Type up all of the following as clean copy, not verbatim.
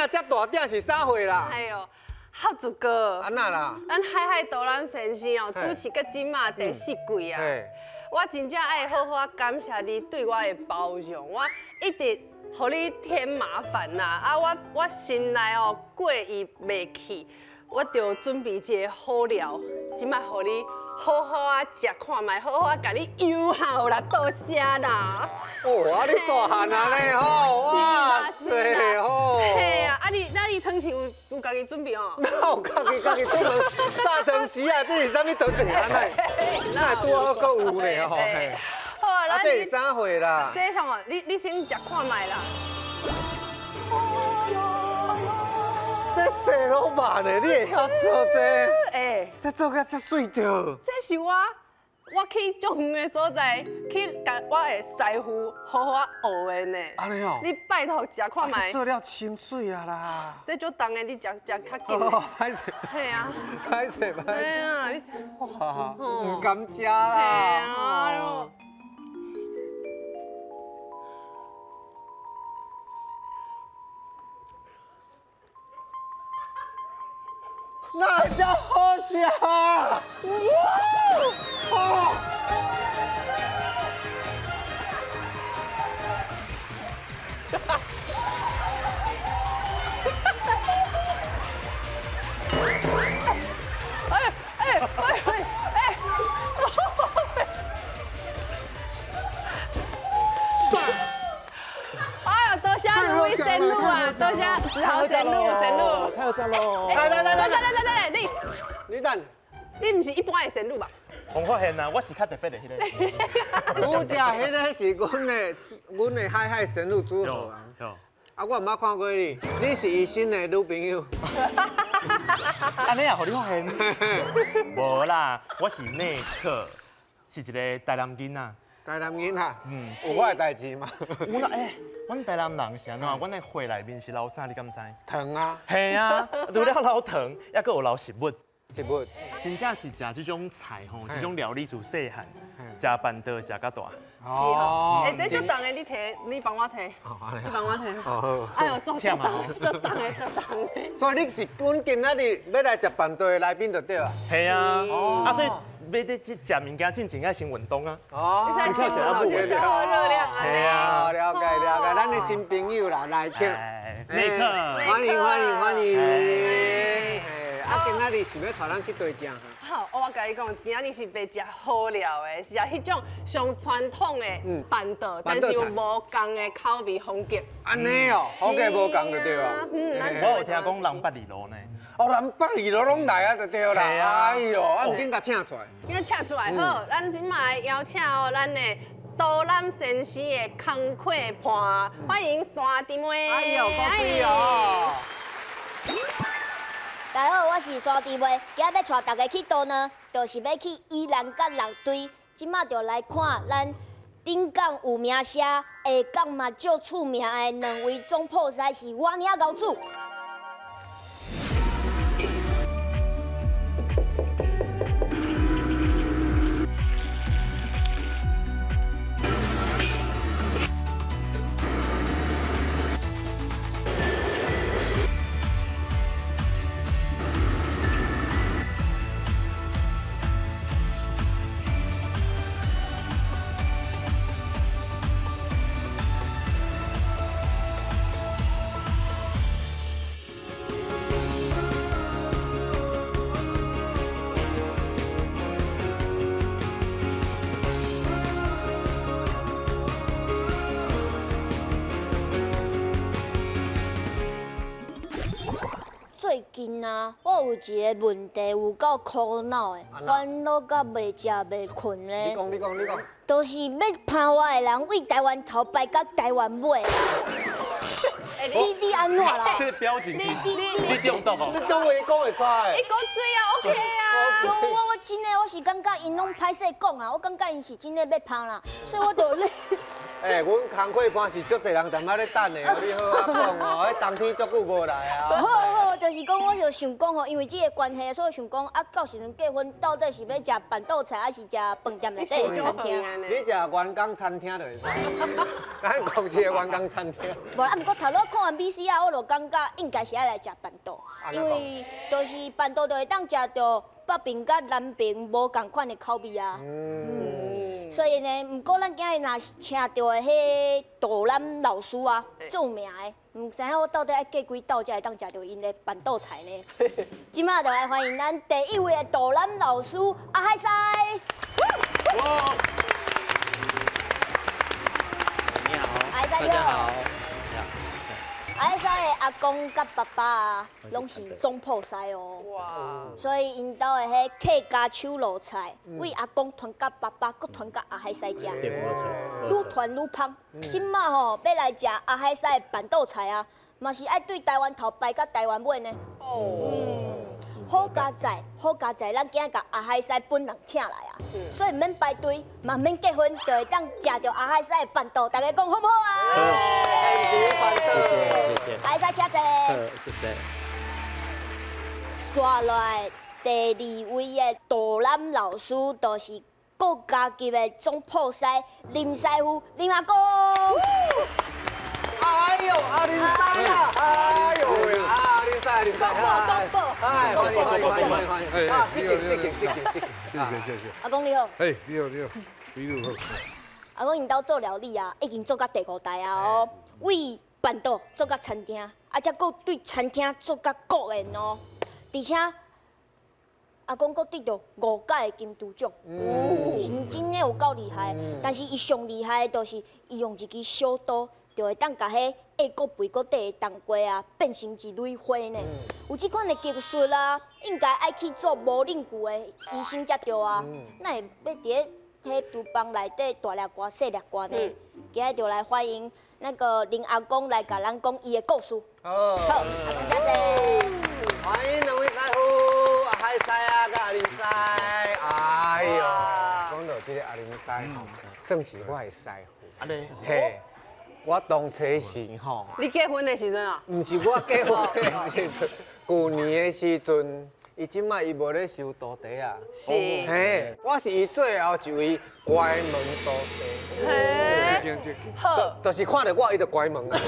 鼎遮大鼎是啥货啦？哎呦，孝子哥，按怎啦？咱海海岛咱先生哦，主持到这马第四季啊。我真正爱好好感谢你对我的包容，我一直予你添麻烦啦。啊，我心内哦过意袂去，我就准备一个好料，这摆予你好好啊食看觅，好好啊共你优孝啦，多谢啦。哦，啊你大汉啊咧吼，哇塞吼！嘿啊，啊你那你汤匙有家己准备哦？哪有家己家己出门炸汤匙啊？这是啥物汤匙啊？哪会拄好阁有呢吼？嘿。好啊，啊这是啥货啦？这啥物？你先食看觅啦。这细路肉呢？你会晓做这？欸，这做甲遮媠著。这是我。我去足远的所在，去共我的师傅好好学的呢。按呢哦，你拜托食看觅。做了清水啊啦。这足重的，你食食较紧。歹势。嘿啊。歹势歹势。嘿啊，你食。哇，毋甘食啦。嘿啊。那叫好食！哇！哦！哎哎哎哎！哎呦，多谢卢医生路啊，多谢子豪神路神路，太有赞喽！来来来来来来来，你你等，你毋是一般的神路吧？我发现啊，我是较特别的彼个。拄才彼个是阮的海海神路组合啊。啊，我毋捌看过你，你是伊新的女朋友。按呢也予你发现？无啦，我是内克，是一个台南囡仔。台南囡仔，嗯，有我的代志吗？有啦，欸，阮台南人是按怎？阮的血内面是流啥？你敢知？糖啊。嘿啊，除了流糖，犹阁有流食物。食物。真正是食这种菜吼，这种料理自细汉，食办桌食到大。是哦。欸，这足重的，你提，你帮我提。你帮我提。哎呦，足重，足重的，足重的。所以你是阮今仔日欲来食办桌的来宾就对啊。嘿啊。啊，所以。欲咧去食物件进前爱先运动啊！哦，先消耗热量啊！系啊，了解了解，咱的新朋友啦，来客，内克，欢迎欢迎欢迎！啊，今仔日是欲带咱去佗食？好，我共你讲，今仔日是欲食好料的，是食彼种上传统的办桌，但是又无仝的口味风格。按呢哦，风格无仝就对啊。嗯，我有听讲人捌二路呢。哦，人北二路拢来啊，就对啦。哎呦，啊，毋紧共请出来。紧请出来好，咱这摆邀请哦，咱的多南先生的工课伴，欢迎山弟妹。哎呦，够水哦！大家好，我是山弟妹，今仔欲带大家去佗呢，就是欲去宜兰佮六堆。这摆就来看咱顶港有名声，下港嘛足出名的两位总铺师是偌尔𠢕煮。最近啊，我有一个问题有够苦恼的，烦恼到袂食袂睏咧。你讲，你讲，你讲。就是欲拍我的人，为台湾头排到台湾尾。你按怎啦？这个表情是你中毒哦。这种话讲会出来。伊讲水啊，OK 啊。我真的我是感觉𪜶拢歹势讲啦，我感觉𪜶是真的欲拍啦，所以我就咧。欸，阮工课班是足济人踮遐咧等的，你好好讲哦，彼冬天足久无来啊。好好，就是講，我就想講吼，因為這个關係，所以想講啊，到時陣結婚到底是欲食辦桌菜，還是食飯店內底的餐廳？你食員工餐廳就會使，咱公司的員工餐廳。無啊，毋過頭拄看完 VCR，我就感覺應該是愛來食辦桌，因為就是辦桌就會當食著北邊佮南邊無仝款的口味啊。所以呢，毋過咱今日若是請著的彼導覽老師啊，足有名的，毋知影我到底愛過幾道才會當食著𪜶的辦桌菜呢？這馬就來歡迎咱第一位的導覽老師阿海師。你好，阿海師大家好。阿海師的阿公佮爸爸啊，攏是總鋪師哦。哇！所以𪜶兜的彼客家手路菜，為阿公傳佮爸爸，閣傳佮阿海師食，愈傳愈芳。這馬吼欲來食阿海師的辦桌菜啊，嘛是愛對台灣頭排到台灣尾呢。哦。好佳哉，好佳哉，咱今日共阿海師本人請來啊，所以毋免排隊，嘛毋免結婚，就會當食著阿海師的辦桌。大家講好毋好啊？好，謝謝。阿海師請坐。好，謝謝。紲落來第二位的導覽老師，就是國家級的總鋪師林師傅林阿公。哎呦，阿林師啊！哎呦喂，阿林師，林師，哎，歡迎歡迎歡迎歡迎！啊，你好，你好，你好，謝謝謝謝。阿公你好。哎，你好你好，你好。阿公𪜶兜做料理啊，已經做到第五代啊哦，為辦桌做到餐廳，啊，才閣對餐廳做甲國宴哦，而且阿公閣得著五屆的金豬獎，是真的有夠厲害。但是伊上厲害的，就是伊用一支小刀，就會當共彼下骨背骨底的冬瓜啊，變成一蕊花呢。有這款的技術啊，應該愛去做無冷具的醫生才對啊。哪會欲佇咧彼廚房內底大粒瓜細粒瓜呢？今日就來歡迎那個林阿公來共咱講伊的故事。好，好，阿公請坐。歡迎兩位師傅，阿海師啊，佮阿林師。哎喲，講到這个阿林師吼，算是我的師傅。按呢？嘿，我當初時吼，你結婚的時陣啊？毋是我結婚的時陣，舊年的時陣，伊這馬伊無咧收徒弟啊。是。嘿，我是伊最後一位關門徒弟。嘿。好。就是看著我，伊就關門啊。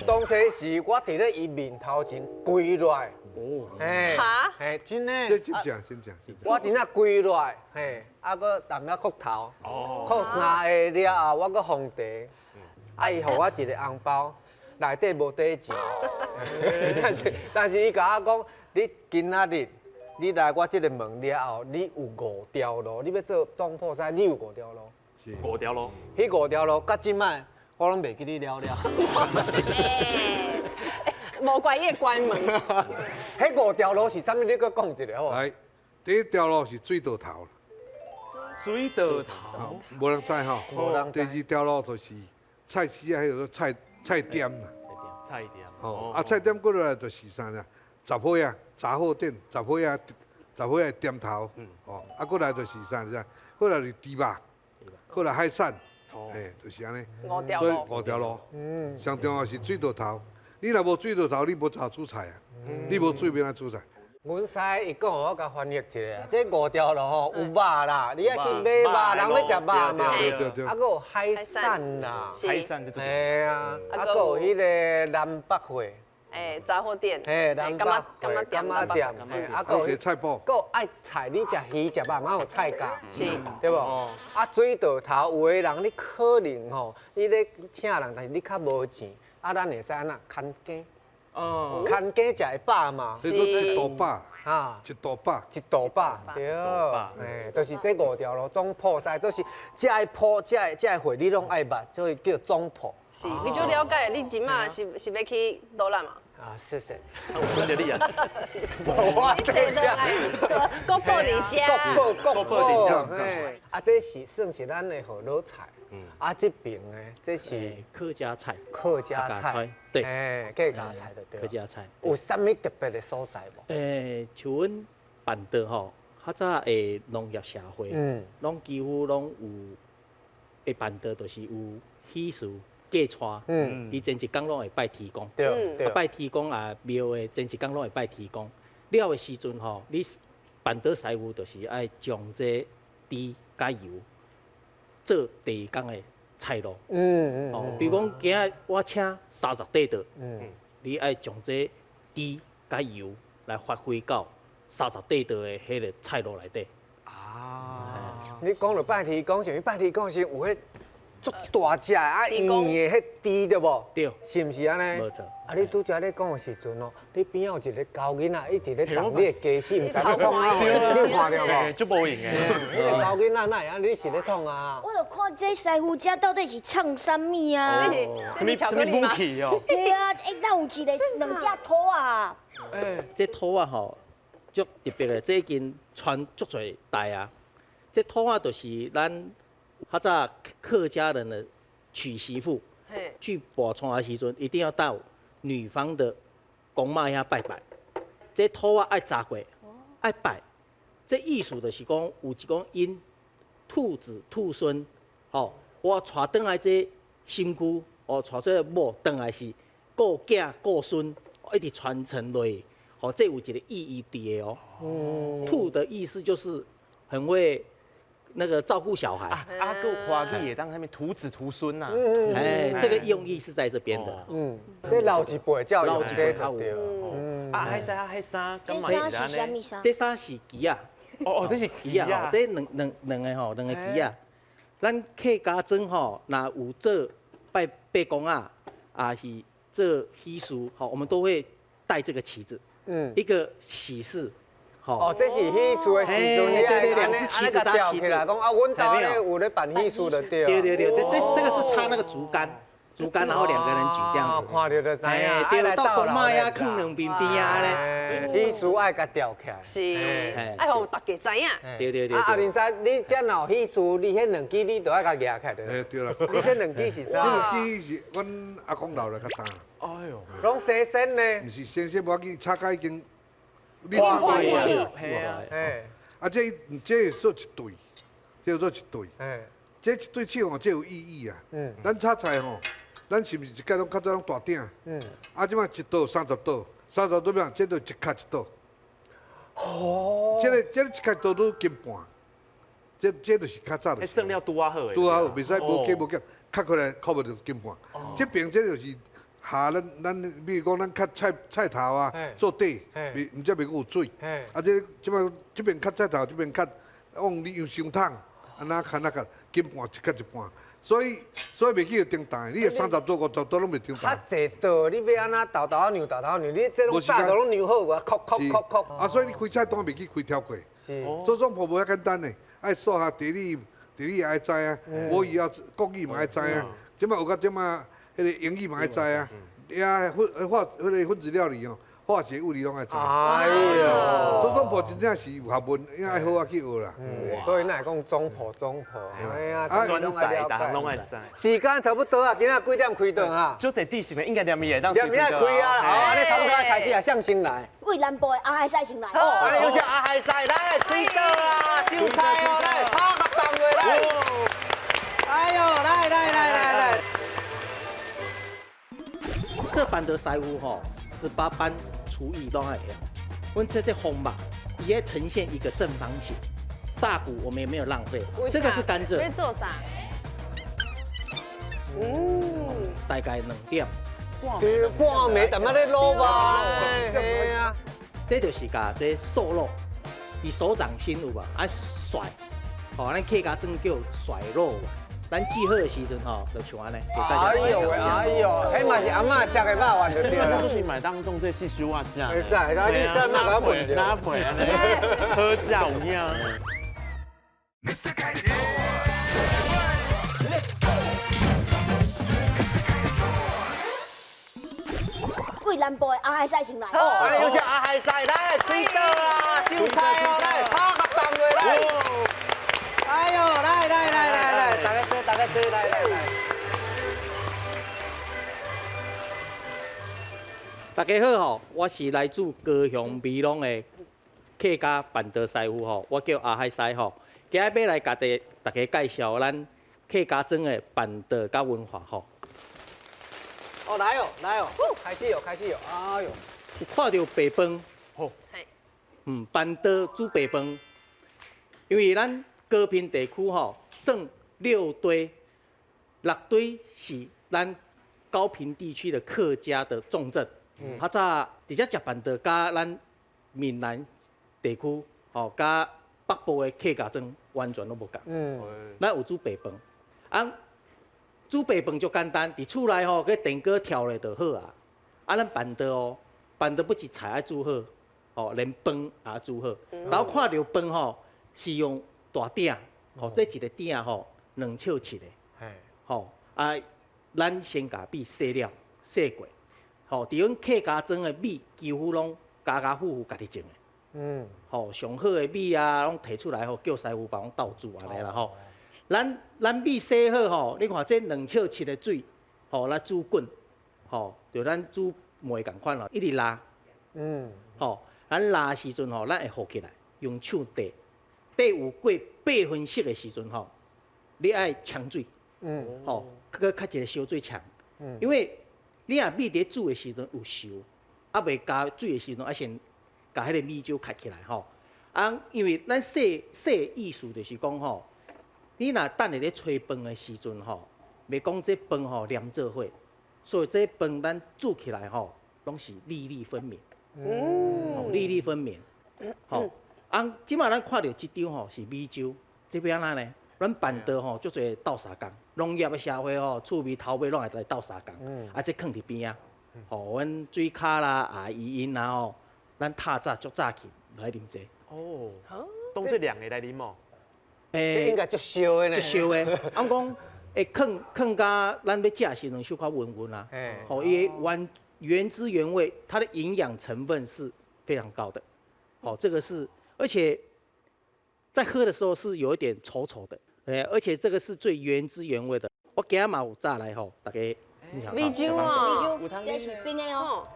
當初時我佇咧伊面頭前跪落來。哦。嘿。哈？嘿，真的。這真正真正。我真正跪落來，嘿，啊，閣淡仔叩頭，叩三下了後，我閣奉茶，啊，伊予我一个紅包，內底無底錢，但是伊共我講，你今仔日你來我這个門了後，你有五條路，你欲做總鋪師，你有五條路。是。五條路。彼五條路，到這擺我攏袂記得了了。無怪伊會關門。彼五條路是啥物？你閣講一下好無？來，第一條路是水道頭。水道頭。無人知吼。無人知。第二條路就是菜市啊，彼个菜店啦。菜店。吼，啊菜店過落來就是啥呢？雜貨仔、雜貨店、雜貨仔、雜貨仔店頭。哦，啊過來就是啥？你知？過來是豬肉，過來海產，嘿，就是按呢。五條路。所以五條路。上重要是水道頭。你若無水道頭，你無法煮菜啊！你無水欲按怎煮菜？阮師伊講，我共翻譯一下，這五條路吼有肉啦，你愛去買肉，人欲食肉嘛。啊，閣有海產啦，海產這種。嘿啊，啊，閣有彼个南北貨。哎，雜貨店。嘿，南北貨、柑仔店，啊，閣有菜脯，閣有愛菜，你食魚食肉，嘛有菜價，是，對無？啊，水道頭有的人，你可能吼，你咧請人，但是你較無錢。啊，咱會使按怎牽雞？哦，牽雞食會飽嘛？是一道飽啊，一道飽，一道飽，對，嘿，就是這五條路總鋪師，就是這个鋪、這个貨，你攏愛捌，所以叫總鋪。是，你就了解，你這馬是欲去導覽嘛？啊，謝謝。有跟著你啊？無我佇遮。國寶佇遮。國寶，國寶。嘿，啊，這是算是咱的賀老菜。啊，這爿呢，這是客家菜。客家菜，對，嘿，客家菜就對。客家菜。有啥物特別的所在無？像阮辦桌吼，較早的農業社會，攏幾乎攏有的辦桌，就是有喜事。嫁娶，伊前一工攏會拜天公，啊拜天公啊廟的前一工攏會拜天公。了的時陣吼，你辦桌師傅就是愛將這豬佮油做第二工的菜路。哦，比如講今仔我請30塊桌，你愛將這豬佮油來發揮到30塊桌的彼個菜路內底。啊！你講到拜天公，是毋拜天公時有彼足大隻啊圓的彼豬對無？對，是毋是按呢？無錯。啊，你拄才咧講的時陣哦，你邊仔有一個猴囡仔一直咧動你的家私，毋知咧創啥，你有看著無？足無閒的。彼個猴囡仔哪會按呢？你是咧創啊？我就看這師傅這到底是創啥物啊？這是啥物武器哦？對啊，欸，哪有一個兩隻兔仔？這兔仔吼，足特別的，這已經傳足濟代啊。這兔仔就是咱較早客家人的娶媳婦，去跋娶的時陣，一定要到女方的公媽遐拜拜。這兔仔愛紮過，愛拜。這意思就是講，有一講𪜶兔子兔孫，吼，我娶轉來這新婦，哦，娶這個某轉來是顧囝顧孫，一直傳承落去，吼，這有一個意義佇的哦。兔的意思就是很會那個照顧小孩。啊，閣有華語會當啥物徒子徒孫呐。哎，這個用意是在這邊的。嗯，這老一輩才有這個對。啊，彼衫啊，彼衫，這衫是啥物衫？這衫是旗仔。哦哦，這是旗仔吼，這兩個吼，兩個旗仔。咱客家莊吼，若有做拜伯公仔，啊是做喜事，吼，我們都會帶這個旗子。嗯，一個喜事。哦，這是喜事的時陣，對對，兩隻旗子搭旗子。講啊，阮兜咧有咧辦喜事就對。對對對，這個是插那個竹竿，竹竿然後兩個人舉這樣子。看著就知影。對，到公媽呀，囥兩邊邊啊咧。喜事愛共吊起來。是，愛予大家知影。對對對。啊，阿林師，你這若有喜事，你彼兩支你都愛共舉起來。哎，對啦。你這兩支是啥？這兩支是阮阿公留來較早。哎喲，攏生鮮呢？毋是生鮮，無要緊，炒甲已經。你看過啊？啊，這做一對，這做一對。這一對手吼，這有意義啊。咱炒菜吼，咱是毋是一屆攏較早攏大鼎？啊，這擺一桌30桌，30桌變，這就一卡一桌。哦。這個一卡一桌都斤半，這就是較早的。算了拄仔好的。拄仔好，袂使無加無減，卡過來扣無就斤半。這邊這就是。下咱比如講，咱崁菜菜頭啊，做底，袂毋才袂閣有水。啊，這這擺這邊崁菜頭，這邊崁往你用傷桶，按怎崁啊崁，斤半一崁一半。所以袂去予重擔，你30桌50桌攏袂重擔。較濟桌，你欲按怎沓沓仔量沓沓仔量？你這攏早都攏量好啊，扣扣扣扣。啊，所以你開菜單袂去開超過。做總鋪無遐簡單呢，愛數學、地理、地理也愛知啊，國語啊、國語嘛愛知啊。這擺學到這擺。彼個英語嘛愛知啊，也分化彼個分子料理哦，化學物理攏愛知。哎喲，做總鋪真正是有學問，應該好好去學啦。所以咱會講總鋪總鋪，哎呀，專才，逐項攏愛知。時間差不多啊，今仔幾點開檔啊？足濟知識呢，應該連暝會當。連暝愛開啊！好，按呢差不多愛開始啊，誰先來？為南部的阿海師先來。好，按呢有請阿海師來，開桌啦，上菜哦，來，拍個棒落來。哎喲，來來來來來。這辦桌師傅吼，18般廚藝攏愛會曉。阮這風肉，伊會呈現一個正方形。大骨我們也沒有浪費，這個是甘蔗。欲做啥？大概2點。對，半暝踮仔咧滷肉咧，嘿啊。這就是共這瘦肉，佇手掌心有無？愛甩，吼，咱客家莊叫甩肉。咱煮好的時陣吼，就像按呢。哎呦喂，哎呦，彼嘛是阿嬤摔的肉丸就對啦。就是麥當中這四小仔食。會使，啊你再莫共我問著。哪配按呢？好食有影。為南部的阿海師先來。好，按呢有請阿海師來，開桌啦，上菜哦，來，拍個棒落來。哎呦，來來來來來，大家坐，大家坐，來來來。大家好吼，我是來自高雄美濃的客家辦桌師傅吼，我叫阿海師吼。今日欲來共大家介紹咱客家莊的辦桌佮文化吼。哦，來哦，來哦，開始哦，開始哦，哎喲，有看著白飯，好，辦桌煮白飯，因為咱高屏地區吼算六堆，六堆是咱高屏地區的客家的重鎮。較早佇遮食辦桌，佮咱閩南地區吼，佮北部的客家莊完全攏無仝。咱有煮白飯，啊，煮白飯足簡單，佇厝內吼，去電鍋調咧就好啊。啊，咱辦桌哦，辦桌不止菜愛煮好，吼，連飯也煮好。然後看著飯吼，是用大鼎，吼，這一個鼎吼兩尺七的，吼，啊，咱先共米洗了，洗過，吼，佇阮客家莊的米幾乎攏家家戶戶家己種的。吼，上好的米啊，攏提出來吼，叫師傅幫阮鬥煮按呢啦吼。咱米洗好吼，你看這兩尺七的水，吼，來煮滾，吼，就咱煮糜仝款咯，一直拉，吼，咱拉的時陣吼，咱會浮起來，用手硩，硩有過8分熟的時陣吼，你愛沖水，吼，閣較一個燒水沖，因為你若米佇煮的時陣有熟，啊未加水的時陣，愛先共彼个米酒開起來吼。啊，因為咱洗洗的意思就是講吼，你若等下咧炊飯的時陣吼，袂講這飯吼黏做伙，所以這飯咱煮起來吼，攏是粒粒分明，粒粒分明。吼，啊，這馬咱看著這張吼是米酒，這欲按怎呢？咱辦桌吼足濟鬥相共，農業的社會吼，厝邊頭尾攏會來鬥相共，啊，這囥佇邊仔，吼，阮水跤啦、阿姨𪜶啦吼，咱透早足早起來啉這。哦，當做涼的來啉哦。這應該足燒的呢。足燒的，啊，講會囥囥甲咱欲食的時陣，小可溫溫啊。吼，伊完原汁原味，它的營養成分是非常高的。哦，這個是，而且在喝的時候是有一點稠稠的，而且這個是最原汁原味的。我今仔嘛有炸來吼，大家米酒啊，米酒，這是冰的哦，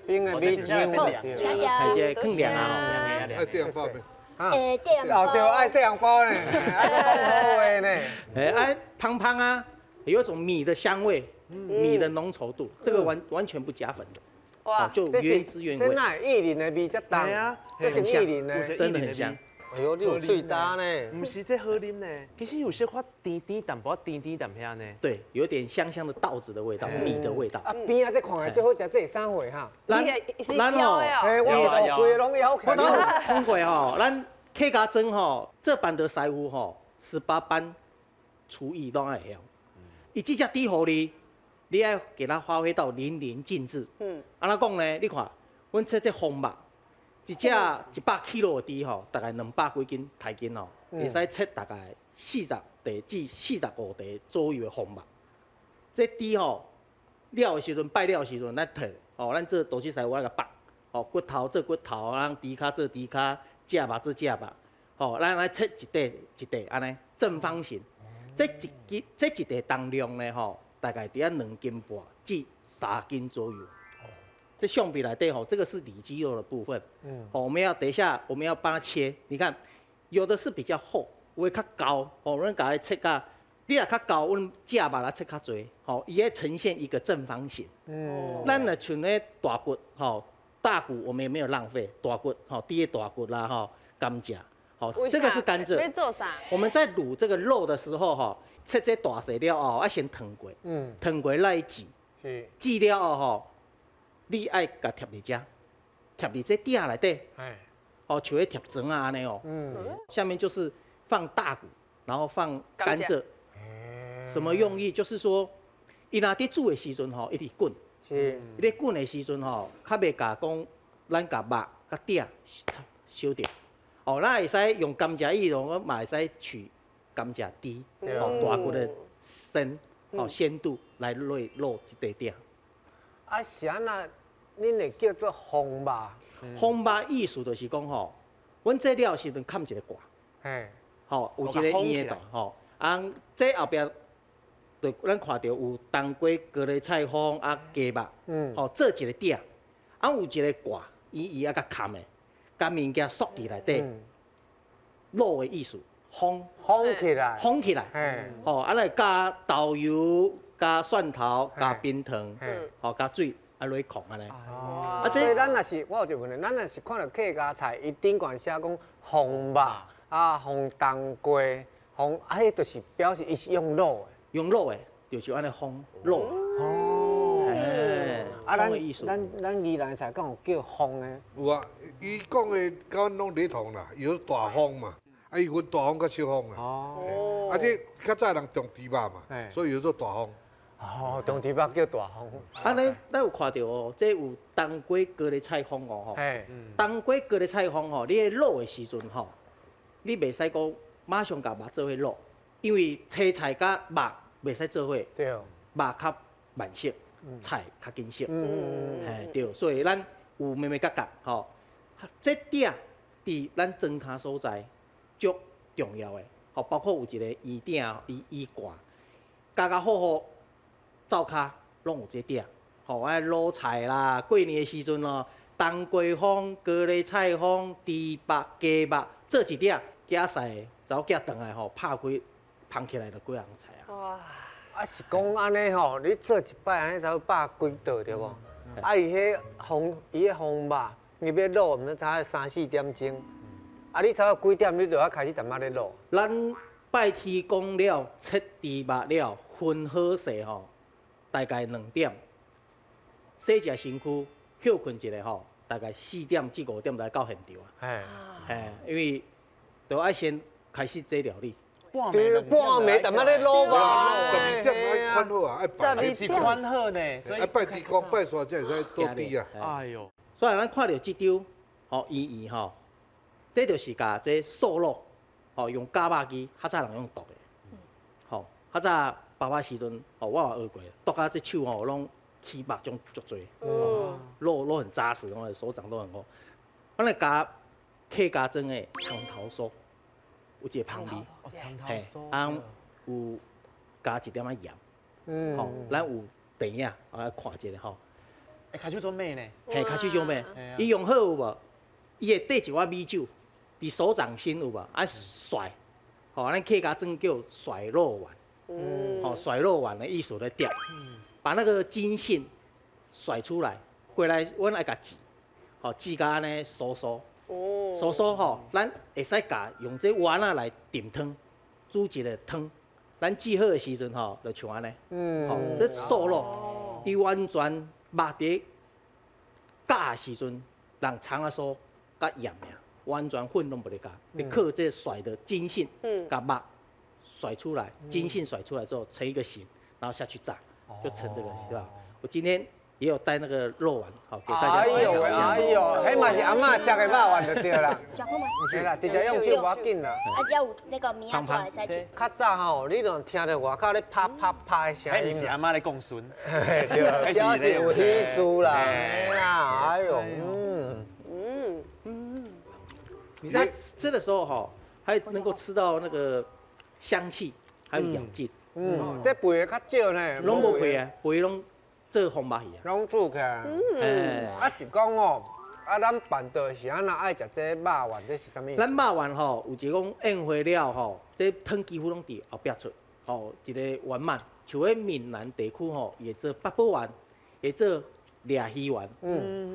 冰的米酒，好，請食。這個囥涼啊，愛帶紅包沒？欸，帶紅包。哦，對，愛帶紅包呢，愛講好話呢。欸，啊，芳芳啊，有一種米的香味，米的濃稠度，這個完全不加粉的。哇，就原汁原味。這哪薏仁的味這重？這是薏仁的，真的很香。哎呦，你有喙焦呢？毋是這好啉呢，其實有小可甜甜淡薄，甜甜淡遐呢。對，有點香香的稻子的味道，米的味道。啊，邊仔這看來最好食，這是啥貨哈？咱吼，欸，我這規个攏枵起來。我頭講過吼，咱客家莊吼，這辦桌師傅吼，18般廚藝攏愛會曉。伊這隻豬予你，你愛給它發揮到淋漓盡致。按怎講呢？你看，阮切這風肉。一隻100 kg 的豬吼，大概200幾斤台斤吼，會使切大概40塊至45塊左右的風肉。這豬吼了的時陣，拜了的時陣，咱提吼，咱做廚師師傅來共縛，吼骨頭做骨頭，咱豬跤做豬跤，食肉做食肉，吼，咱來切一塊一塊按呢正方形。這一斤這一塊重量呢吼，大概佇遐2斤半至3斤左右。這相比來對吼，這個是里脊肉的部分。好，我們要等一下，我們要幫它切。你看，有的是比較厚，有的較厚，哦，阮共伊切甲，你若較厚，阮食肉來切較濟，吼，伊會呈現一個正方形。咱若像咧大骨，吼，大骨我們也沒有浪費，大骨，吼，豬的大骨啦，吼，甘蔗，吼，這個是甘蔗。做啥？我們在滷這個肉的時候，吼，切這大細了後，愛先燙過，燙過來煮，煮了後，吼。你愛共貼佇遮，貼佇這鼎內底，哦，像彼貼磚仔按呢哦。下面就是放大骨，然後放甘蔗。什麼用意？就是說，伊若佇煮的時陣吼，一直滾。伊咧滾的時陣吼，較袂共講，咱共肉佮鼎燒著。哦，咱會使用甘蔗葉，我嘛會使取甘蔗汁，哦，大骨的鮮，哦鮮度來落肉這塊鼎。啊，是按怎？恁會叫做風肉？風肉意思就是講吼，阮這了時陣崁一个蓋，吼，有一個圓的吼，啊，這後壁就咱看著有冬瓜、高麗菜風啊、雞肉，吼，做一個鼎，啊，有一个蓋，圓圓啊，共崁的，共物件縮佇內底，滷的意思，封封起來，封起來，吼，啊來加豆油、加蒜頭，加冰糖，吼加水，啊落去控按呢。啊，這咱若是我有一個問題，咱若是看著客家菜，伊頂懸寫講放肉啊，放冬瓜，放啊，彼就是表示伊是用滷的，用滷的，就是按呢放滷。哦。啊，咱宜蘭菜敢有叫風的？有啊，伊講的佮阮攏雷同啦，伊有大風嘛，啊，伊分大風佮小風啦。哦。啊，這較早人種豬肉嘛，所以叫做大風。哦，種豬肉叫大風。啊，咱有看著哦，這有冬瓜高麗菜風哦吼。冬瓜高麗菜風吼，你咧滷的時陣吼，你袂使講馬上共肉做伙滷，因為青菜佮肉袂使做伙。對。肉較慢熟。菜較緊熟，嘿對，所以咱有眉眉角角吼，這鼎佇咱莊跤所在足重要的，吼，包括有一個圓鼎、圓罐，家家戶戶灶跤攏有這鼎，吼，愛滷菜啦，過年的時陣咯，冬瓜風、高麗菜風、豬肉、雞肉，做一鼎，囝婿查某囝轉來吼，拍開捧起來就幾項菜啊。哇！啊是講按呢吼，你做一擺按呢才百幾道對無？啊伊彼風，伊彼風肉，伊欲滷，毋知差3、4點鐘。啊你差不多幾點，你就愛開始淡仔咧滷。咱拜天公了，切豬肉了，分好勢吼，大概2點。洗一身軀，歇睏一下吼，大概4點至5點才到現場啊。嘿，因為都愛先開始做料理。對，半暝淡仔咧滷吧，12點愛款好啊，愛拜。是款好呢，所以愛拜天公拜煞才會使倒底啊。哎喲，所以咱看著這張吼圓圓吼，這就是共這素滷吼用絞肉機，較早人用剁的，吼較早爸爸時陣吼我嘛學過，剁甲這手吼攏起肉種足濟，肉肉很紮實，我的手掌都很厚。咱來加客家莊的長頭酥。有一個香味，嘿，啊有加一點仔鹽，吼，咱有電影，來看一下吼。欸，跤手做美呢？嘿，跤手做美，伊用好有無？伊會綴一碗米酒，佇手掌心有無？啊甩，吼，咱客家莊叫甩肉丸，吼，甩肉丸的意思咧釣，把那個筋線甩出來，過來阮愛共煮，吼，煮甲按呢酥酥。酥酥吼，咱會使共用這丸仔來炖湯，煮一个湯。咱煮好的時陣吼，就像按呢，吼，這素滷，伊完全肉佇絞的時陣，人蔥仔酥佮鹽爾，完全粉攏無咧加，你靠這甩的筋線，共肉甩出來，筋線甩出來之後成一個形，然後下去炸，就成這個，是吧？我今天也有帶那個肉丸，好給大家。哎呦哎呦，彼嘛是阿嬤削的肉丸就對啦。對啦，直接用手無要緊啦。啊，這有那個米仔做會使食。較早吼，你就聽著外口咧啪啪啪的聲音。彼毋是阿嬤咧講孫。對，表示有喜事啦。哎呦，你在吃的時候吼，還能夠吃到那個香氣，還有咬勁。嗯，這肥的較少呢。攏無肥啊，肥攏。做風肉魚啊，攏煮起來。啊是講哦，啊咱辦桌是按怎愛食這肉丸，這是啥物？咱肉丸吼，有一個講宴會了吼，這湯幾乎攏佇後壁出，吼一個圓滿。像彼閩南地區吼，會做八寶丸，會做掠魚丸，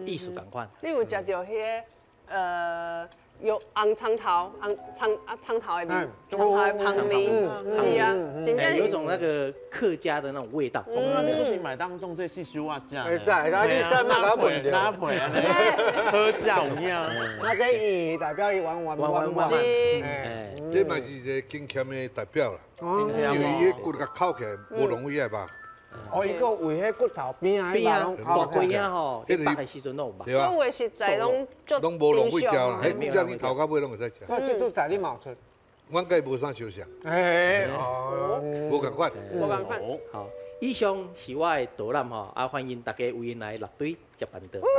意思仝款。你有食著彼个有紅蔥頭，紅蔥啊蔥頭的味，蔥頭的香味，是啊，真正有一種那個客家的那種味道。我那這是買當中這細小啊食。會使，啊你使莫共我問著。哪配啊？好食有影。那這圓代表伊圓圓滿滿。這嘛是一個經驗的代表啦，因為伊骨共烤起來無浪費吧。哦，伊閣為彼骨頭邊啊，邊啊，大雞仔吼，彼肉的時陣攏有肉。所有的食材攏足攏無浪費掉啦，彼古早你頭到尾攏會使食。所以這道菜你嘛有出？阮家無啥相像。哎，哦，無仝款。無仝款。好，以上是我的導覽吼，啊，歡迎大家有閒來六堆食辦桌。多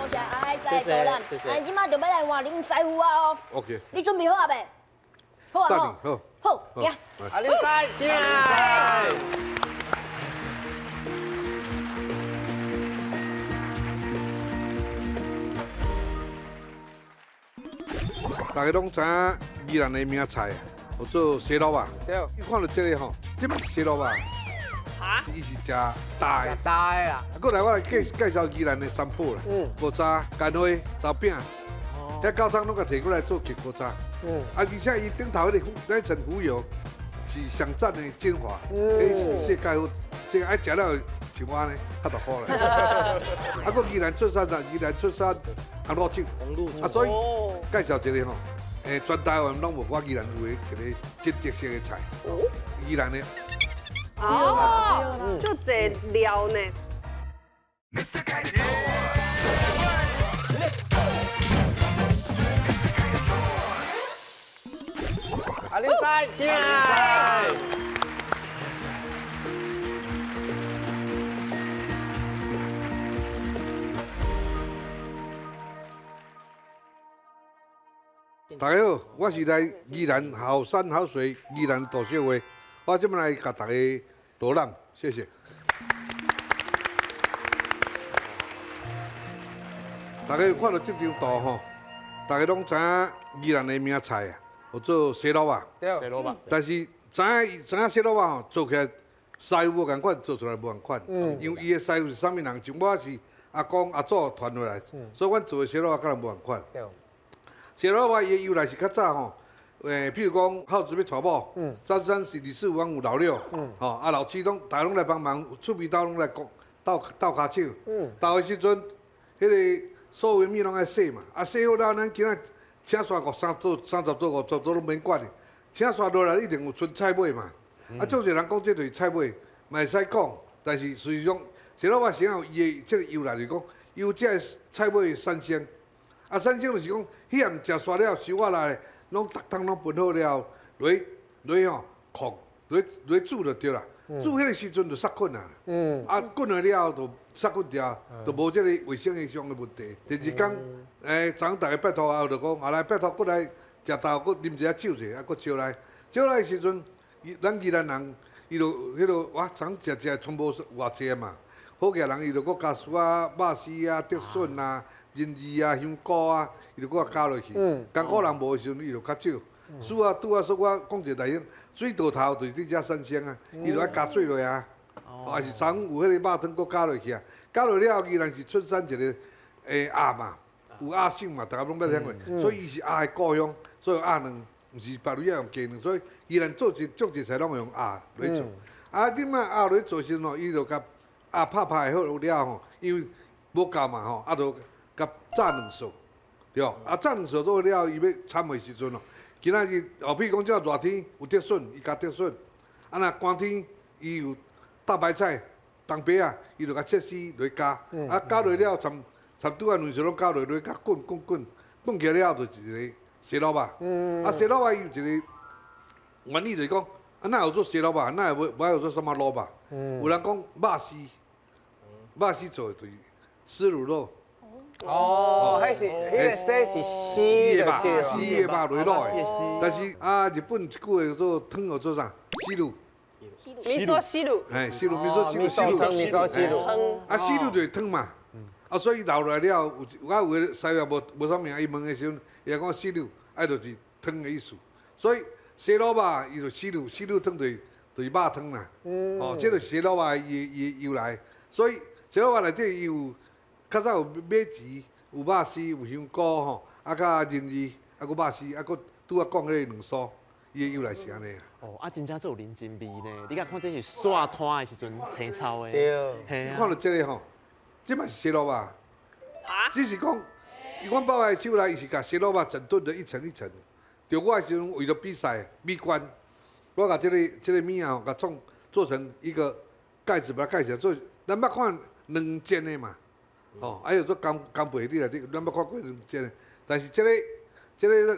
謝阿海師的導覽，啊，這馬就欲來換林師傅啊哦。 OK。你準備好啊未？好啊，好。好，行。阿林師，進來。大家攏知影宜蘭的名菜，叫做西滷肉。對。你看著這个吼，這嘛是西螺肉。哈？伊是食大的。大的啊。過來我來介紹宜蘭的三寶啦。古早干花、豆餅，遐高湯攏共提過來做結古早。啊，而且伊頂頭彼個那層浮油是上讚的精華，彼是世界好，這個愛食了像我按呢，較就好啦。啊，閣宜蘭出產啥？宜蘭出產紅露酒。紅露酒。啊，所以介紹一個吼，全台灣攏無我宜蘭有的一個真特色的菜。宜蘭的。哦，就這料呢。阿林师，请。大家好，我是來宜蘭好山好水宜蘭大小話，我這擺來共大家導覽，謝謝。大家有看到這張圖吼，大家攏知影宜蘭的名菜啊，叫做西螺肉。對，西螺肉。但是知影知影西螺肉吼，做起來師傅無仝款，做出來無仝款。因為伊的師傅是啥物人？像我是阿公阿祖傳落來，所以阮做的西螺肉佮人無仝款。對。西螺肉伊的由來是較早吼，譬如講孝子欲娶某，早餐是二四五有老六，吼啊老七攏大家攏來幫忙，厝邊兜攏來鬥鬥跤手，鬥的時陣，彼個所有物攏愛洗嘛，啊洗好了，咱今仔請煞五三桌、30桌、50桌攏免管的，請煞落來一定有剩菜尾嘛，啊，足濟人講這就是菜尾，嘛會使講，但是事實上，西螺肉是按伊的這個由來就是講，由這個菜尾產生。啊，產生就是講，彼暗食煞了，收仔來，攏逐桶攏分好了，落落吼控，落落煮就對啦。煮彼個時陣就殺菌啊。啊，滾了了後就殺菌掉，就無這個衛生的上的問題。第二工，昨昏逐家拜託啊，就講啊來拜託，閣來食豆，閣啉一下酒者，啊，閣招來。招來的時陣，咱宜蘭人，伊就彼個哇，昨昏食食全無偌濟嘛。好額人伊就閣加絲仔、肉絲啊、竹筍啊。仁義啊、香菇啊，伊就閣加落去。艰苦人無的時陣，伊就較少。所以啊，拄仔說我講一個代志，水稻頭就是佇遮產生啊，伊就愛加水落啊。還是昨昏有彼個肉湯閣加落去啊。加落了後，伊然是出產一個鴨嘛，有鴨省嘛，逐家攏捌聽過。所以伊是鴨的故鄉，所以鴨卵，毋是別位愛用雞卵，所以伊然做一足濟菜攏用鴨來做。啊，這擺鴨來做時陣吼，伊就共鴨拍拍好了吼，因為無夠嘛吼，啊就。共炸兩素，對無？啊，炸兩素做了後，伊欲摻的時陣哦，今仔日哦，譬如講這熱天有竹筍，伊加竹筍；啊，若寒天伊有大白菜、東白仔，伊就共切絲落加。啊，加落了摻摻拄仔兩素攏加落，落共滾滾滾，滾起來了後就是一個西螺肉。啊，西螺肉伊有一個原理就是講，啊，哪有做西螺肉，哪會無愛有做啥物卤肉？有人講肉絲，肉絲做的就是絲滷肉。哦，彼是彼個絲是絲的肉，絲的肉落滷的。但是啊，日本一句話叫做湯叫做啥？絲滷。味噌絲滷。嘿，絲滷味噌絲滷，味噌絲滷。啊，絲滷就是湯嘛。啊，所以留落來了後，有我有个師傅無啥名，伊問的時陣，伊講絲滷，啊，就是湯的意思。所以西螺肉伊就絲滷，絲滷湯就是肉湯啦。哦，這就是西螺肉伊的由來。所以西螺肉內底伊有。較早有馬臍，有肉絲，有香菇吼，啊，佮仁義，啊，閣肉絲，啊，閣拄仔講彼個卵酥，伊的由來是按呢啊。哦，啊，真正足有人情味呢。你敢看這是煞攤的時陣青草的。對。嘿啊。看到這個吼，這嘛是西螺肉。啊。只是講，阮爸爸的手內，伊是共西螺肉整頓的一層一層。著我的時陣為了比賽美觀，我共這個物仔吼，共創做成一個蓋子，把它蓋起來做。咱捌看卵煎的嘛。哦，啊，有做干干貝佇內底，咱捌看過卵煎的，但是這個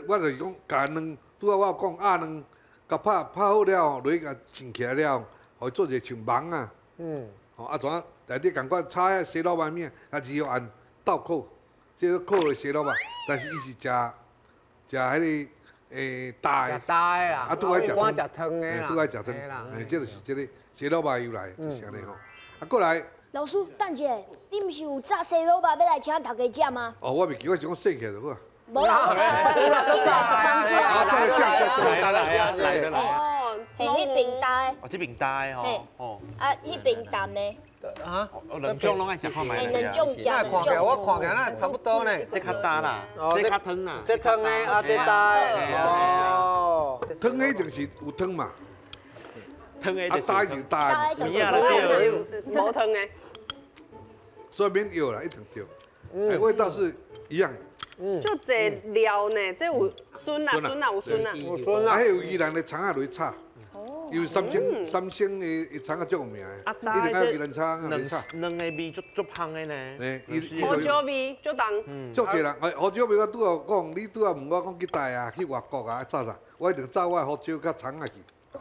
我就是講，共卵，拄仔我有講鴨卵，共拍拍好了後，落去共穿起來了後，予伊做一個像網啊。哦，啊，怎啊？內底仝款炒彼西螺肉物，啊，只要按倒烤，這個烤的西螺肉，但是伊是食食彼個大的。大的啦。啊，拄愛食湯。食湯的啦。拄愛食湯。嘿，這就是這個西螺肉由來，就是按呢吼。啊，過來。老師，等一下，你毋是有炸西螺肉欲來請大家食嗎？哦，我袂記，我是講洗起來就好。無啦，我這個都炸來啊！來來來來。哦，嘿，彼爿焦的。哦，這爿焦的吼。哦。啊，彼爿淡的。啊？哦，兩種攏愛食看覓。嘿，兩種食。那看起來，我看起來那差不多呢。這較焦啦。這較湯啦。這湯的啊，這焦的。哦。湯的一定是有湯嘛。湯的啊，焦是焦的。有影啦，對。無湯的。所以免搖啦，一定對。哎，味道是一樣。就這料呢，這有筍啊，筍啊，有筍啊。有筍啊。啊，彼有宜蘭的蔥仔落去炒。因為三星三星的蔥仔足有名的，一定愛宜蘭蔥仔落去炒。卵的味足足芳的呢。胡椒味足重。足濟人，哎，胡椒味我拄仔講，你拄仔問我講去台啊，去外國啊，走啥？我一定走我的胡椒佮蔥仔去。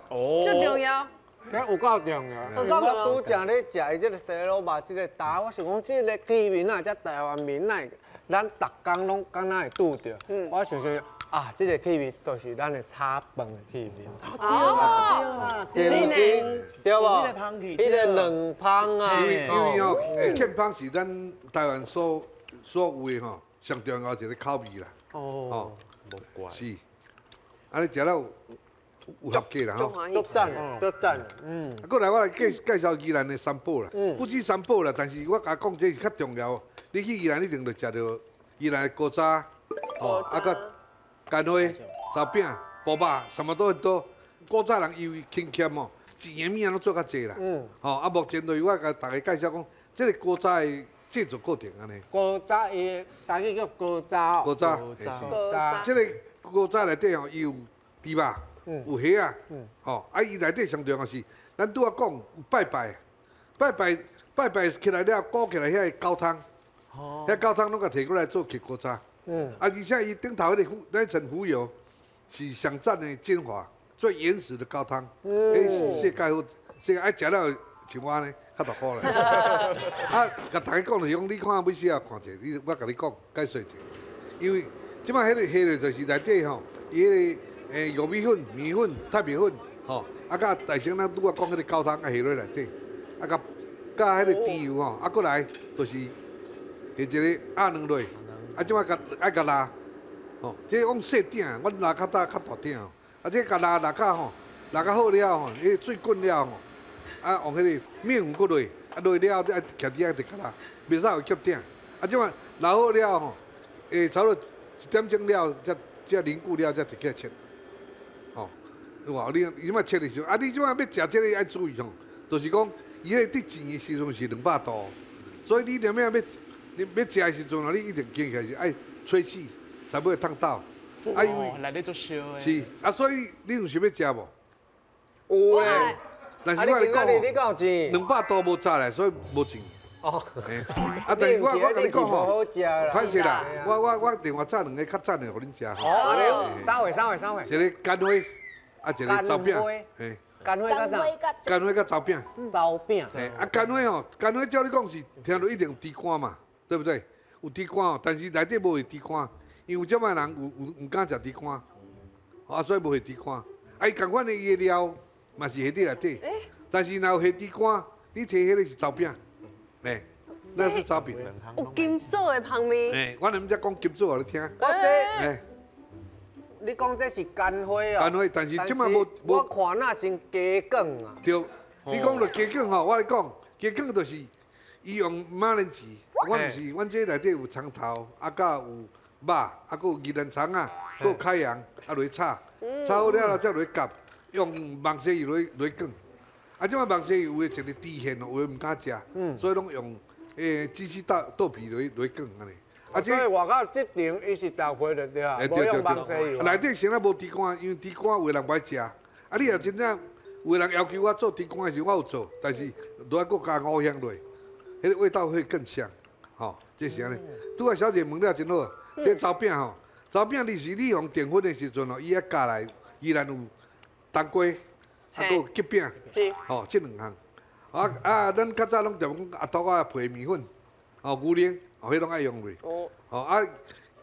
哦。足重要。這有夠重要。我拄才咧食伊這个西螺肉，這个焦，我想講這个氣味哪會遮台灣味，哪會咱逐工攏敢若會拄著。我想想啊，這个氣味就是咱的炒飯的氣味。哦，對毋是？對無？彼个卵芳啊，因為吼，芡芳是咱台灣所有的吼上重要一个口味啦。哦，無怪。是，按呢食了有合格啦吼。足讚，足讚。嗯。啊，過來我來介紹宜蘭的三寶啦。不止三寶啦，但是我共講這是較重要。你去宜蘭一定就食著宜蘭的古早，吼，啊閣乾花、燒餅、煲肉，什麼都很多。古早人因為勤儉哦，錢的物仔攏做較濟啦。吼，啊，目前就是我共大家介紹講，這個古早的製作過程按呢。古早伊台語叫古早。古早，古早。這個古早內底吼，伊有豬肉，有蝦仔，吼，啊，伊內底上重要是，咱拄仔講有拜拜，拜拜拜拜起來了，裹起來遐个高湯，遐高湯攏共提過來做古早。啊，而且伊頂頭彼个那層浮油是上讚的精華，最原始的高湯，彼是世界好，世界愛食了像我按呢較大箍咧。啊，共大家講就是講，你看欲死仔看者，你我共你講解說者，因為這擺彼个蝦咧就是內底吼，伊彼个玉米粉、麵粉、太白粉，吼，啊，佮大聲咱拄仔講彼个高湯啊下落內底，啊，佮佮彼个豬油吼，啊，閣來就是摕一个鴨卵落。啊，這擺共愛共抐，吼，這講細鼎，阮抐較早較大鼎，啊，這共抐抐較吼，抐較好了吼，彼个水滾了吼，啊，用彼个麵粉閣落，啊落了後，愛徛佇遐直共抐，袂使予夾鼎。啊，這擺抐好了吼，差不多一點鐘了，才才凝固了，才摕起來切。吼，有無？你這擺切的時陣，啊，你這擺欲食這个愛注意吼，就是講伊彼個佇煎的時陣是200度，所以你踮遐欲。你欲食的時陣啊，你一定煎起來是愛吹氣，才不會燙到。啊，因為內底足燒的。是啊，所以你有想欲食無？有咧。但是我共你講，你敢有錢？ 200度無炸咧，所以無錢。哦。啊，但是我共你講吼，歹勢啦，我另外炸兩个較讚的，予恁食。哦，啥貨啥貨啥貨？一个乾花，啊，一个糟餅。嘿。乾花佮啥？乾花佮糟餅。糟餅。嘿，啊，乾花吼，乾花照你講是聽著一定有豬肝嘛。對不對？有豬肝哦，但是內底無下豬肝，因為這擺人有毋敢食豬肝，啊，所以無下豬肝。啊，伊仝款的伊的料嘛是下佇內底，但是若有下豬肝，你提彼个是糟餅，欸，那是糟餅。有金棗的香味。欸，我踮遮講金棗予你聽。我這，你講這是乾花哦。乾花，但是這擺無無。我看那像雞卷啊。對，你講著雞卷吼，我來講，雞卷就是伊用馬鈴薯。阮毋是，阮這內底有蔥頭，啊，佮有肉，啊，閣有宜蘭蔥仔，閣有海洋，啊，落去炒，炒好了後才落去夾，用網紗油落去捲。啊，這擺網紗油有的一个豬芡，有的毋敢食，所以攏用雞絲豆皮落去捲按呢。啊，所以外口這層伊是豆皮就對啊，無用網紗油。內底先仔無豬肝，因為豬肝有的人無愛食。啊，你若真正有的人要求我做豬肝的時，我有做，但是都愛閣加五香落，彼个味道會更香。吼，這是按呢。拄仔小姐問了真好，這糟餅吼，糟餅你是你用澱粉的時陣吼，伊愛加來，宜蘭有冬瓜，啊，閣有桔餅，吼，這兩項。啊啊，咱較早攏著講阿肚仔皮麵粉，哦，牛奶，哦，彼攏愛用落。哦，啊，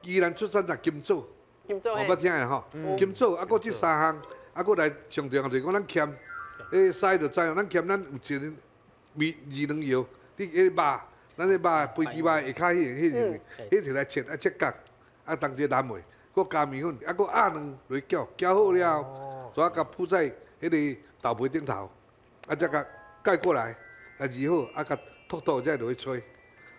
宜蘭出產若金棗，金棗，哦，捌聽的吼，金棗，啊，閣這三項，啊，閣來上重要就是講咱芡，彼師就知影，咱芡咱有一個米二兩油，你彼個肉。咱彼肉肥豬肉下跤彼个彼个，彼摕來切啊切角，啊當這淋落，閣加麵粉，啊閣鴨卵落去攪，攪好了後，煞共鋪在彼个豆皮顶头，啊，再共盖过来，啊，煮好，啊，共托托再落去炊，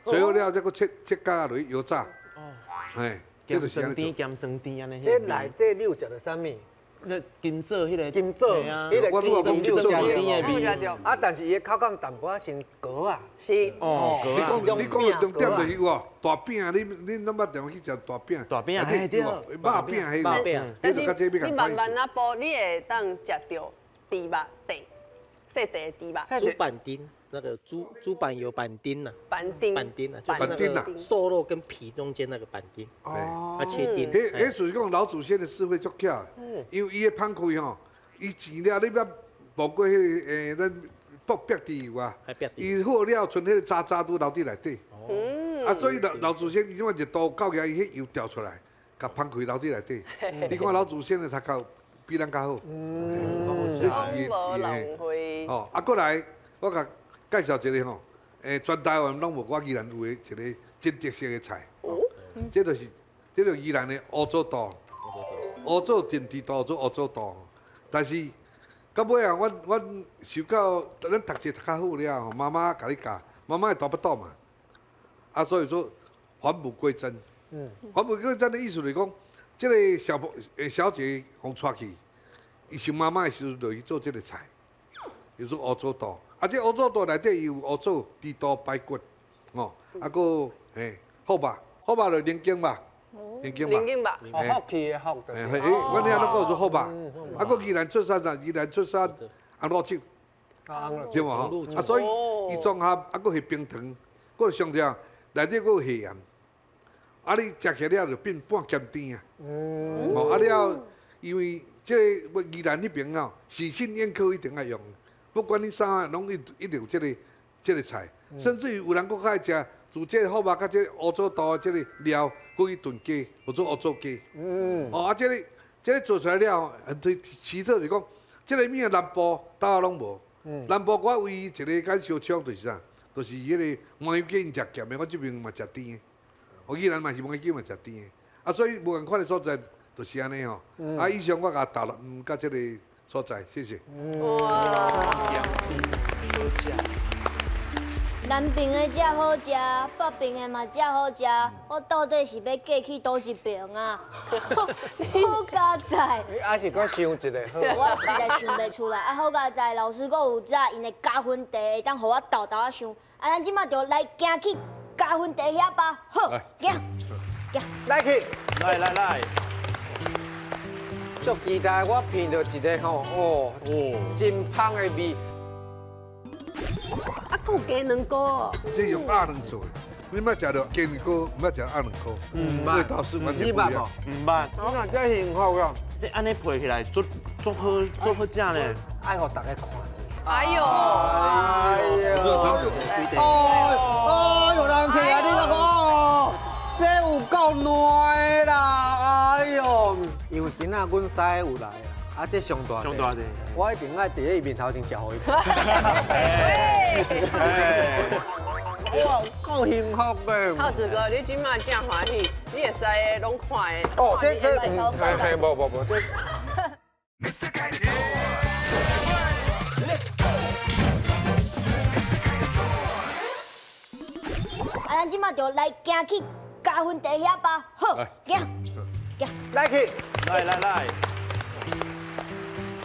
炊好了再阁切切角仔落去油炸。哦，嘿，咸酸甜，咸酸甜按呢。这内底你有食著啥物？那金枣彼个金枣，彼个我拄仔讲金枣甜的味。啊，但是伊的口感淡薄仔像糕仔。是。哦，你讲你讲的重点就是有哦，大饼，你拢捌定去食大饼？大饼，嘿对。肉饼彼个。肉饼。但是你慢慢仔剥，你会当食著猪肉块，细块的猪肉。猪板丁，那个猪板油板丁呐。板丁。板丁啊，就是那个瘦肉跟皮中间那个板丁。哦。啊，切丁。彼彼属于讲老祖先的智慧足巧，因为伊的烹开吼，伊煎了你捌摸过彼个咱剥煸猪油啊，伊好了，賰彼个渣渣都留伫内底。哦。啊，所以老祖先伊这摆热度够额，伊彼油调出来，共烹开留伫内底。你看老祖先的头壳比咱较好。嗯。无浪费。哦，啊，过来，我共介绍一个吼，全台湾拢无我宜兰有的一个真特色的菜。哦。这就是这个宜兰的乌祖肚。乌祖炖猪肚做乌祖肚，但是到尾啊，阮受到咱读册读较好了后，妈妈共你教，妈妈会大腹肚嘛，啊，所以说返璞归真。返璞归真的意思就是讲，这个小婆小姐予带去，伊想妈妈的时阵就去做这个菜，叫做乌祖肚。啊，这乌祖肚内底有乌祖、猪肚、排骨，哦，啊，阁嘿好肉，好肉就牛筋肉。牛筋肉，牛筋肉，哦，福气的福，对。嘿，阮遐拢叫做福肉。啊，阁宜兰出产啥？宜兰出产红露酒，对无吼？啊，所以伊综合啊，阁下冰糖，阁上重内底阁有下盐。啊，你食起了就变半咸甜啊。哦，啊了，因为这个宜兰彼边哦，喜庆宴客一定爱用，不管你啥，拢一定有这个菜，甚至于有人阁较爱食，煮这个福肉佮这个乌祖肚这个料，阁去炖鸡，或做乌祖鸡。哦，啊，这个做出来了，很奇特，就是讲，这个物仔南部倒仔拢无。南部我唯一一个敢相抢就是啥，就是彼个麻油鸡𪜶食咸的，我这边嘛食甜的。我宜兰嘛是麻油鸡嘛食甜的，啊，所以无仝款的所在就是按呢吼。啊，以上我共投入佮这个所在，谢谢。哇！南边的遮好食，北边的嘛遮好食，我到底是欲嫁去佗一边啊？好佳哉！你还是阁想一个好。我实在想袂出来。啊，好佳哉，老师阁有早𪜶的加分题，会当予我沓沓仔想。啊，咱这马就来行去加分题遐吧。好，行，行。来去，来来来。足期待我闻著一个吼，哦，真芳的味。啊，阁有鸡卵糕。这用鸭卵做的，你毋捌食著鸡卵糕，毋捌食鸭卵糕，味道是完全不一样。毋捌。我若真幸福啊！这按呢配起来，足足好，足好食呢。爱予大家看者。哎哟，哎呦，哦，哎呦，人客啊，你看哦，这有够烂的啦！哎呦，因为今仔阮师有来啊，这上大，上大的，我一定爱伫伊面头前食予伊。哇，够幸福的。浩子哥，你这马真欢喜，你会使的拢看的。哦，这，嘿嘿，无无无，这。啊，咱这马就来行去加分题遐吧。好，行，行。来去，来来来。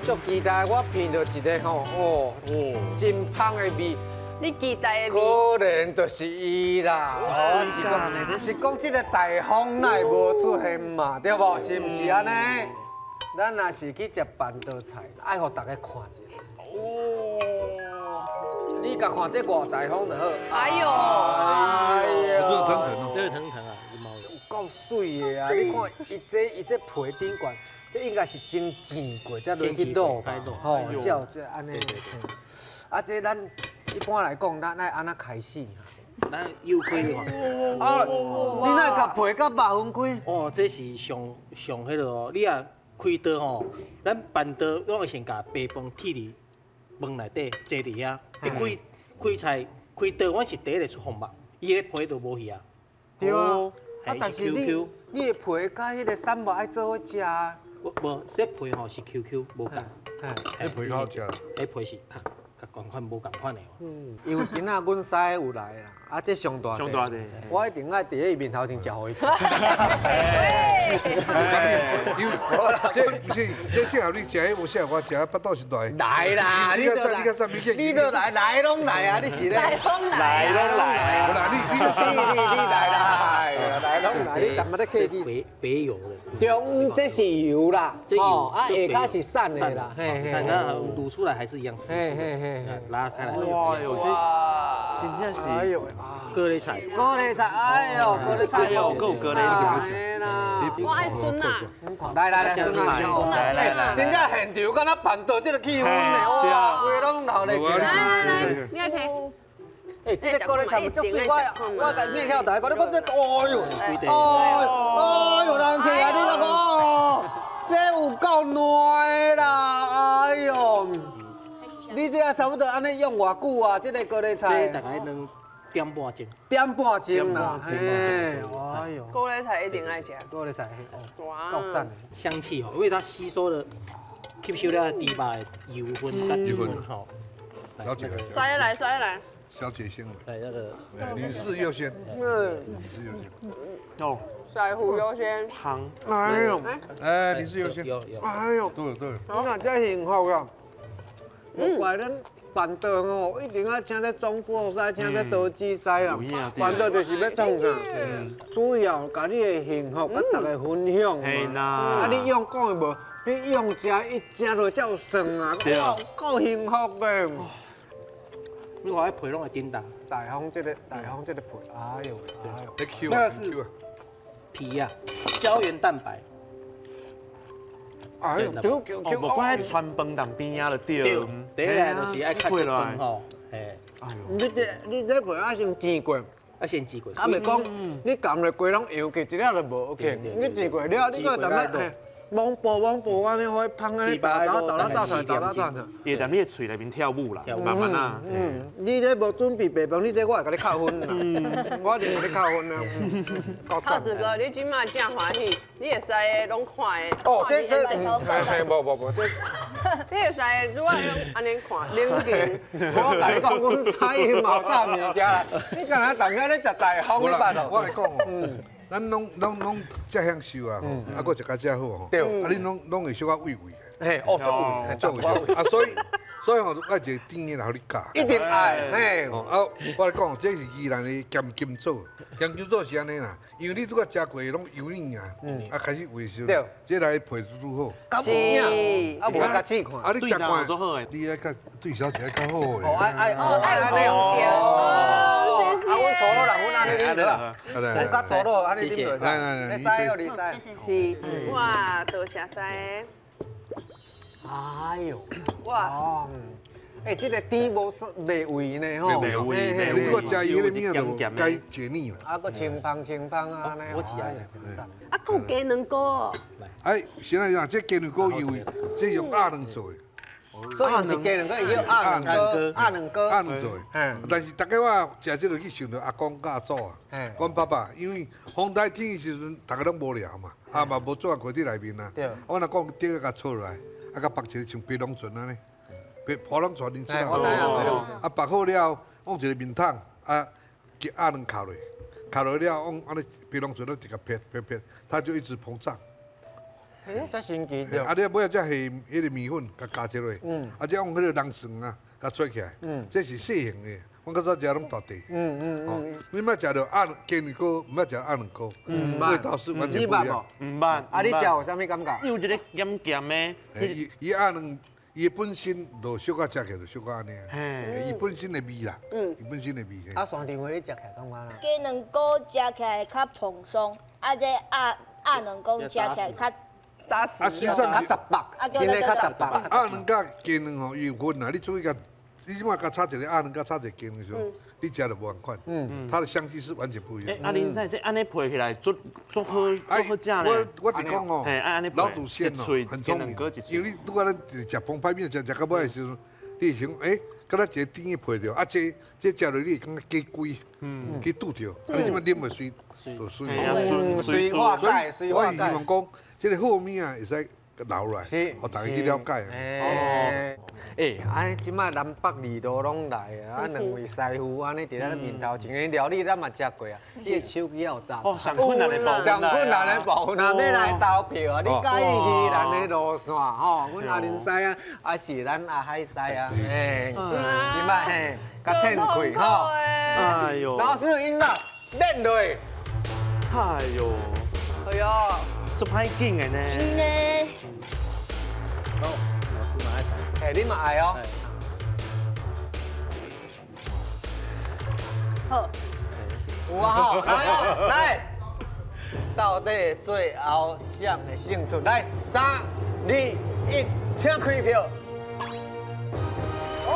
足期待我闻著一个吼，哦，真芳的味。你期待的味？可能就是伊啦。是讲这个大风哪会无出现嘛？对无？是毋是按呢？咱若是去食办桌菜，爱予大家看一下。哦。你共看这偌大风就好。哎呦，哎呦，热腾腾哦，热腾腾啊，有够媠的啊！你看伊这皮顶悬。这应该是先煎过，才落去卤吧？吼，才有这按呢。啊，这咱一般来讲，咱爱按怎开始？咱油开嘛。啊，你哪会共皮佮肉分开？哦，这是上上彼落哦。你若开刀吼，咱办刀拢会先共白饭铁伫饭内底，坐伫遐。一开开菜开刀，阮是第一个出风肉，伊个皮就无去啊。对啊。啊，但是你的皮佮彼个瘦肉爱做伙食。無無，這皮吼是 QQ 無仝。這皮較好食。這皮是較較仝款，無仝款的。嗯，因為今仔阮師有來啦，啊，這上大上大隻，我一定愛佇伊面頭前食予伊。因為這不是這適合你食，無適合我食，腹肚是大。來啦，你都來，你都來，來攏來啊！你是咧？來攏來，來攏來。無啦，你你你來啦，來攏來，你淡薄仔客氣。肥肥油的。中這是油啦，哦，啊下跤是散的啦，嘿嘿，那滷出來還是一樣濕濕的，拉開來。哇喲，這真正是，哎呦，高麗菜，高麗菜，哎呦，高麗菜，有夠高麗菜。我愛孫啊！來來來，孫啊，來來來，真正現場敢若辦桌這個氣氛呢，哇，規個攏流咧。來來來，你來提。欸，這個高麗菜足媠，我我共念曉大家講，你講這，哎呦，哎哎呦，人客啊，你講哦，這有夠爛的啦，哎呦，你這差不多按呢用偌久啊？這個高麗菜。這大概兩點半鐘。點半鐘啦，哎呦，高麗菜一定愛食。高麗菜，哦，夠讚。香氣吼，因為它吸收了，吸收了豬肉的油分跟油分吼。小姐，再來，再來。小姐先來，那個女士優先。嗯，女士優先。哦，師傅優先。湯。哎呦，哎，女士優先。哎呦，對對。你若這幸福啊！莫怪恁辦桌哦，一定愛請這總鋪師，請這刀子師啦。辦桌就是欲創啥？主要共你的幸福佮大家分享嘛。啊，你用講的無？你用食一食落才有算啊，夠幸福的。你看，彼皮攏會叮當。大風這個，大風這個皮，哎呦，哎呦，那個是皮啊，膠原蛋白。哎呦，對對對，無怪傳飯當邊仔就對。第一個就是愛較足飯吼，哎呦，你這皮愛先煎過，愛先煎過。啊，袂講你含落雞攏油去，一粒就無去。你煎過了，你閣淡仔。摸布摸布按呢，可以芳按呢，豆豆豆豆出來，豆豆出來。伊會踮你的喙內面跳舞啦，慢慢啊。嗯，你這無準備白飯，你這我會共你扣分啦。我一定共你扣分啦。浩子哥，你這馬真歡喜，你會使攏看的。哦，這這，嘿，無無無，這。你會使如果用按呢看，冷靜。我共你講，阮師嘛有炸物件啦。你敢若踮遐咧食大風，你捌無？我來講哦。咱攏攏攏遮享受啊，啊，閣食較遮好吼。對。啊，你攏攏會小可畏畏。嘿，哦，足畏，足畏。啊，所以所以吼，愛一個甜的來予你教。一定愛，嘿。哦，啊，我來講，這是宜蘭的鹹金棗，鹹金棗是按呢啦，因為你拄仔食過攏油膩啊，啊開始胃燒。對。這來皮拄拄好。是。啊，無較試看。啊，你食慣，你愛較對小姐較好的。哦，愛愛哦，愛有對。啊，阮粗魯人，阮按呢啉就好。阮較粗魯，按呢啉就會使。會使哦，會使。是，哇，多謝師。哎呦，哇，哎，這個甜無袂味呢吼，袂味，你拄仔食伊迄個物就該解膩啦。啊，閣清芳清芳啊，按呢。我只愛。啊，閣有雞卵糕哦。哎，現在講這雞卵糕因為這用鴨卵做的。所以毋是雞卵糕，伊叫鴨卵糕，鴨卵糕，鴨卵做的。但是逐家我食這個去想著阿公佮阿祖啊，阮爸爸，因為風台天的時陣，逐家攏無聊嘛，啊嘛無做過佇內面啊。我若講頂個共搓落來，啊共縛一個像白龍船按呢，白破龍船恁知影無？啊縛好了，用一個麵桶啊，鴨卵敲落，敲落了，用按呢白龍船攏直共撇撇撇，它就一直膨脹。遮神奇著！啊，你尾仔才下彼個麵粉，共加入去，啊，再用彼個人蒜啊，共吹起來，這是細型的。阮較早食攏大塊。你毋捌食著鴨雞卵糕，毋捌食鴨卵糕，味道是完全不一樣。毋捌。啊，你食有啥物感覺？有一個鹹鹹的。伊伊鴨卵，伊本身就小可食起來就小可按呢。伊本身的味啦。伊本身的味。啊，山珍味你食起來感覺啦？雞卵糕食起來較蓬鬆，啊，這鴨鴨卵糕食起來較。紮實，啊，實際上較十八，真的較十八。鴨卵佮雞卵吼，伊有分啦。你注意共，你這擺共炒一個鴨卵，佮炒一個雞卵的時候，你食就無仝款。它的香氣是完全不一樣。啊，恁師這按呢配起來，足足好，足好食咧。我是講哦，老祖先哦，很聰明。因為你拄仔咱食澎湃麵，食食到尾的時陣，你會想，欸，敢若一個甜的配著，啊，這這食落你會感覺加歸，去拄著，啊，你這擺啉會隨，就隨。隨化解，隨化解。所以我希望講。這個好物仔會使留落來，予大家去了解。哦，欸，按呢這擺南北二路攏來啊，啊兩位師傅按呢佇咱面頭前，料理咱嘛食過啊，你的手機有炸？哦，上困難的部分，上困難的部分啊，欲來投票啊，你佮意宜蘭的路線吼？阮阿林師啊，還是咱阿海師啊？欸，這擺嘿，共天開吼。哎呦，老師音樂練落。哎呦，哎呦，足歹緊的呢。真的。好，老師嘛愛投。哎，你嘛愛哦。好。有啊吼，來哦，來。到底最後誰會勝出？來，3、2、1，請開票。哇！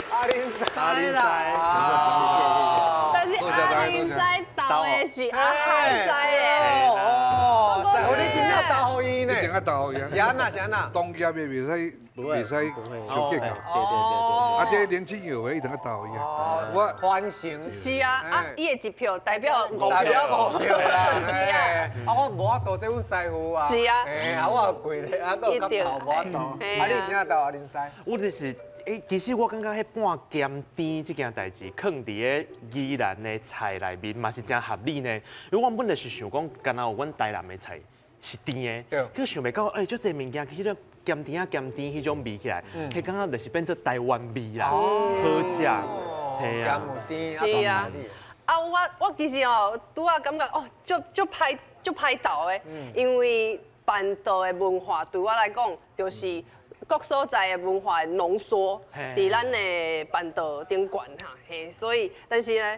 阿林師，但是阿林師投的是阿海師的。哦，你真正投予伊呢？一定愛投予伊。是按怎？是按怎？當業的袂使袂使相計較。對對對對。啊，這年輕有為一定愛投予伊。我歡迎。是啊，啊，伊的一票代表五票。代表五票啦。是啊。啊，我無法度，這阮師傅啊。是啊。哎，啊，我跪咧，啊，閣有投無法度。啊，你是怎投阿林師？我就是。欸，其實我感覺彼半鹹甜這件代誌，囥佇咧宜蘭的菜內面嘛是誠合理呢。因為我本來是想講，敢若有阮台南的菜是甜的，可想袂到，欸，足濟物件其實鹹甜仔鹹甜彼種味起來，彼感覺就是變做台灣味啦，好食，係啊，是啊。啊，我其實哦，拄仔感覺哦，足歹足歹投的，因為辦桌的文化對我來講就是。各所在的文化濃縮，佇咱的辦桌頂懸哈，嘿，所以但是呢，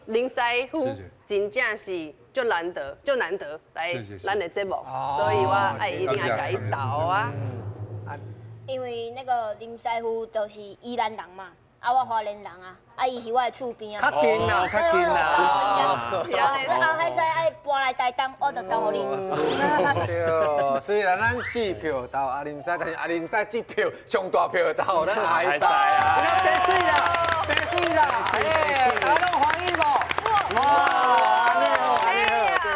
林師傅真正是足難得，足難得來咱的節目，所以我愛一定愛共伊投啊。因為那個林師傅就是宜蘭人嘛。啊，我花蓮人啊，啊，伊是我的厝邊啊，較近啦，較近啦。是啊，所以阿海師愛搬來台東，我就投予你。對，雖然咱四票投阿林師，但是阿林師這票上大票投咱阿海師啊。白水啦，白水啦，哎，大家攏歡喜無？哇！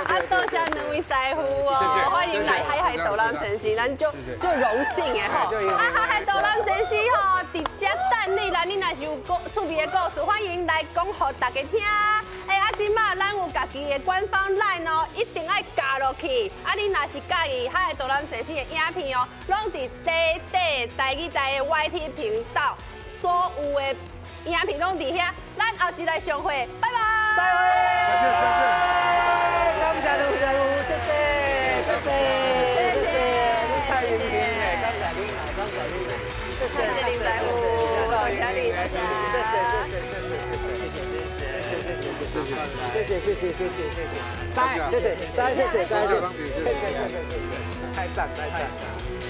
啊，多謝兩位師傅哦，歡迎來海海斗南先生，咱足足榮幸的吼。啊，海海斗南先生吼，佇遮等你啦，你若是有趣味的故事，歡迎來講予大家聽。欸，啊，這馬咱有家己的官方 LINE 哦，一定愛加落去。啊，你若是喜歡海海斗南先生的影片哦，攏佇短短台語台的 YT 頻道，所有的影片攏佇遐。咱後一來相會，拜拜。再會。感謝盧師傅，謝謝，謝謝，謝謝，你太認真了，感謝你啦，感謝你啦，謝謝林師傅，多謝你，多謝，謝謝，謝謝，謝謝，謝謝，謝謝，謝謝，謝謝，謝謝，謝謝，謝謝，謝謝，太讚，太讚。